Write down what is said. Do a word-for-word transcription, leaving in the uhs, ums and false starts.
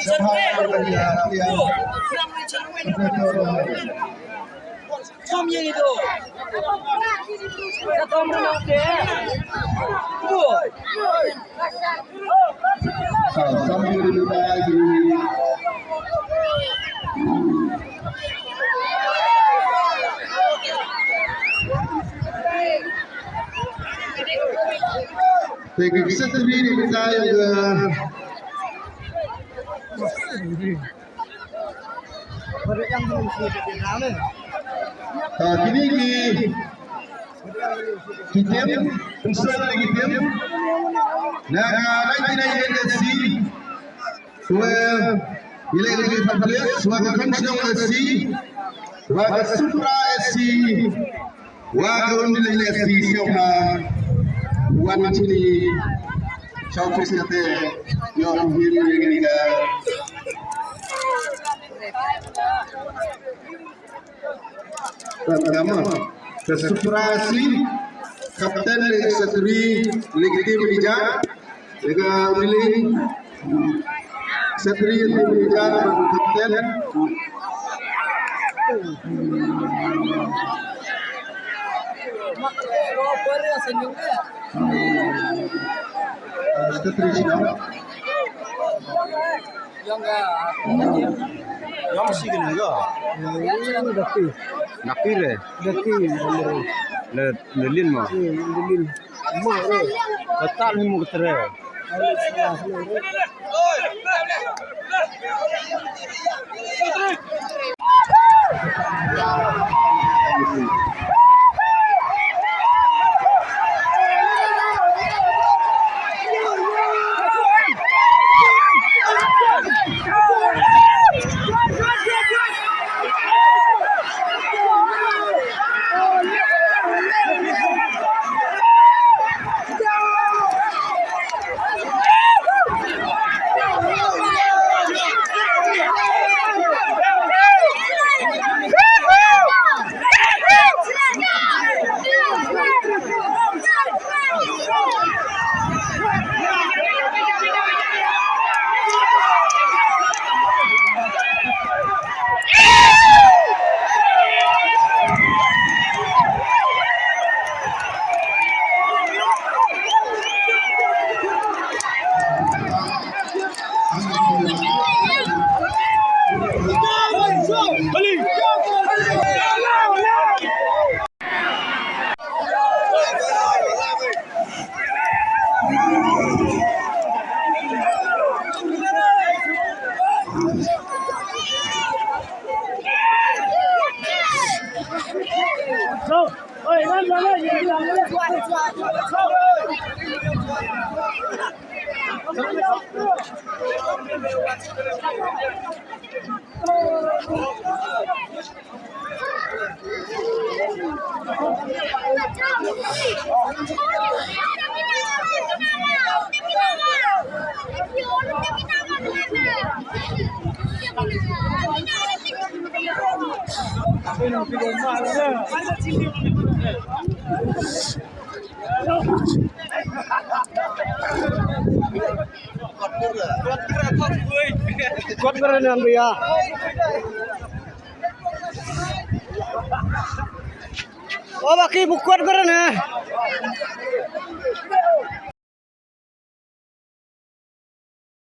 Te ki secretary ni kita ya. Ah, kini ki, ki team, personal ki team. Na ka ninety-nine S C. Wa ka Khynshñiong S C, wa ka Supra S C, wa ka Umding S C, sngewbha wan shane sha office kata, ïoh ruh ïa kane ka. Ka Supra S C, Captain le Satri, le ki team manager, le ka Umding, Satri team manager, Captain. Satri sida. Yang si kene ga? Yang daki. Daki le? Daki, le, le lin ma? Hmm, le lin. Ma, eh. Letak ni mu ketere. Kot kren ne, bhaiya. O baki, bukot kren ne.